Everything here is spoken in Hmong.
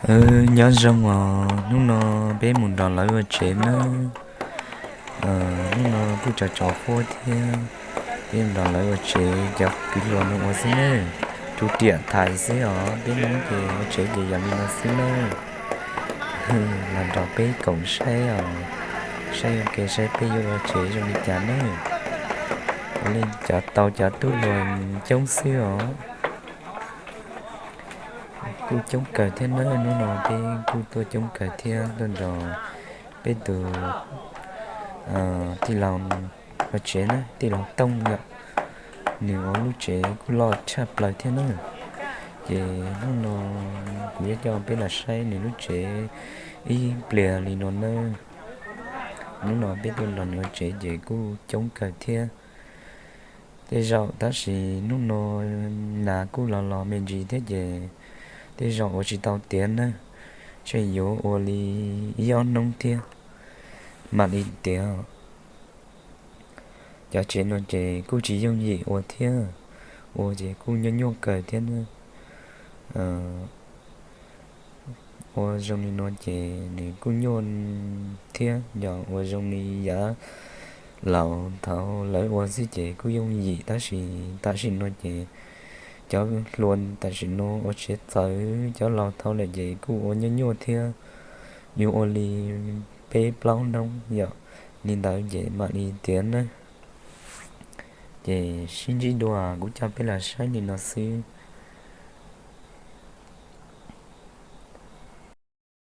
Aws, nyob zoo os, hnub no peb mus nrog lawv ua tsev nawb. Hnub no kuj tsov tsov huab thiab, peb nrog lawv ua tsev, cov kwv luag no ua xwb nawb. Tus riam thaiv xwb os, peb Hmoob ces ua tsev ces yog li no xwb nawb. Los nrog peb koom saib os, saib ua ke saib peb yuav ua tsev zoo li cas nawb. Ua li cov tau cov tub hluas coob xwb os. Kuj coob kawg thiab nawb, hnub no peb kuj tuaj coob kawg thiab, tuaj nrog peb tus tij laug ua tsev na, tij laug Tooj yom. Nws ua lub tsev kuj loj tshaj plaws thiab nawb. Ces hnub no kuv yuav coj peb los saib nws lub tsev ib pliag li no nawb. Hnub no peb tuaj nrog nws ua tsev ces kuj coob kawg thiab. Tej zaum tab sis hnub no nas kuj los los me ntsis thiab ces tej zaum ua tsis tau tiav nawb, tsheej yuav ua li ib ob hnub thiab mam li tiav. Cov tsev no ces kuj tsis yooj yim ua thiab, ua ces kuj nyuaj nyuaj kawg thiab nawb. Ua zoo li no ces nws kuj nyuaj thiab, yog ua zoo li yav laus thaum lawv ua xwb ces kuj yooj yim, tab sis tam sim no ces cov hluas tam sim no ua tsev txawv, cov laus thaum lawm ces kuj ua nyuaj nyuaj thiab. Yuav ua li peb plaub hnub yom, li ntawd ces mam li tiav nawb. Ces sib ntsib dua, kuv coj peb los saib li no xwb.